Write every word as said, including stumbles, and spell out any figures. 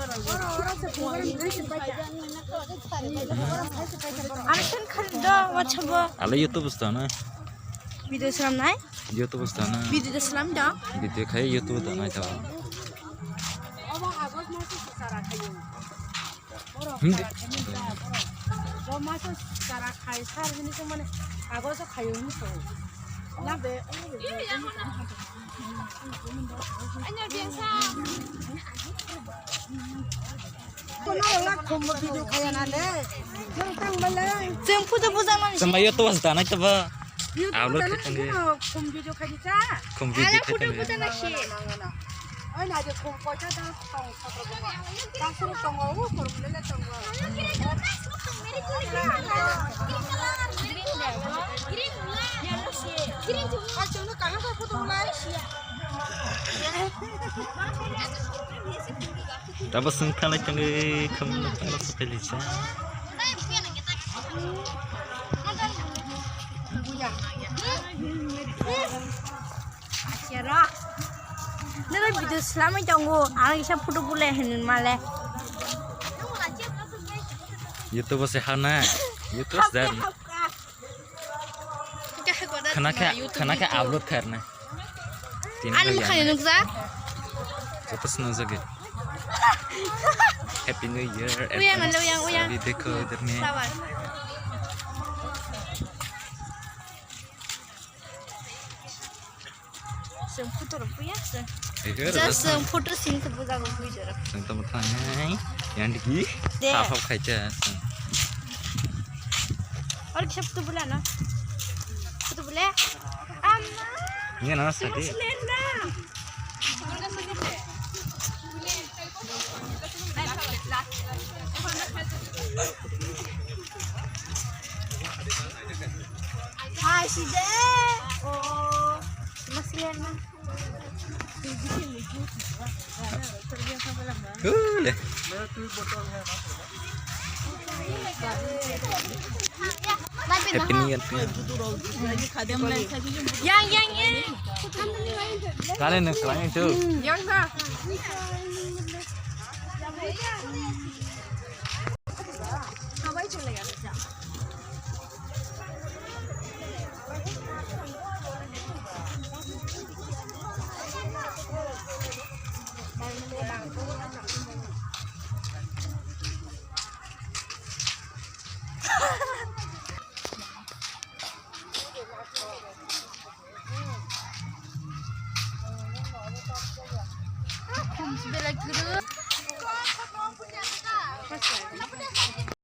Ano ten khali do, wachabo. Ala YouTube stana. Video swnamnai? YouTube stana. Video swnam do. Video khai YouTube da nai ta. Hindi. Bo maso chara khai sar hini se mane ago so khayo hini so. Na be. Kono la khum video khaya na le. Jeng tang bale. Jeng puja puja man. Sama yo to was danai to ba. Upload khe thango. Khum video khai di cha. Khum video khai thango. Oi na je khum poisa da tong sotro bunga. Tang suru tongo, u khum lele tongo. Green de, green, yellow si. Green chu. Ai chu no kaham ka photo ulai. Tabo sung thalai tangwi khum thalai sa pheli cha. Nini video slamwi tongo, ang kisa photo bule hinwi male. YouTube se hana, YouTube se dar. Khana khe, khana khe upload kharna. Ani mukha ni nukjak. Joto swnamjagwi. Happy New Year, uyang, advance. Uyang, uyang. Sabi dekho, derni. Sabar. Chwng photo rok buya chwng. Just chwng photo sing khe bujago bui jorok. Chwng tamo thangnai. Yang digi. De. Hap hap khaita. Or kisa photo bula no. Photo bule. Amma. Ini na sadi. Hai, si de. Oh, masih lena. Hule. Happy New Year. Yang, yang, yang. Kalian yang selain itu. Yang dah.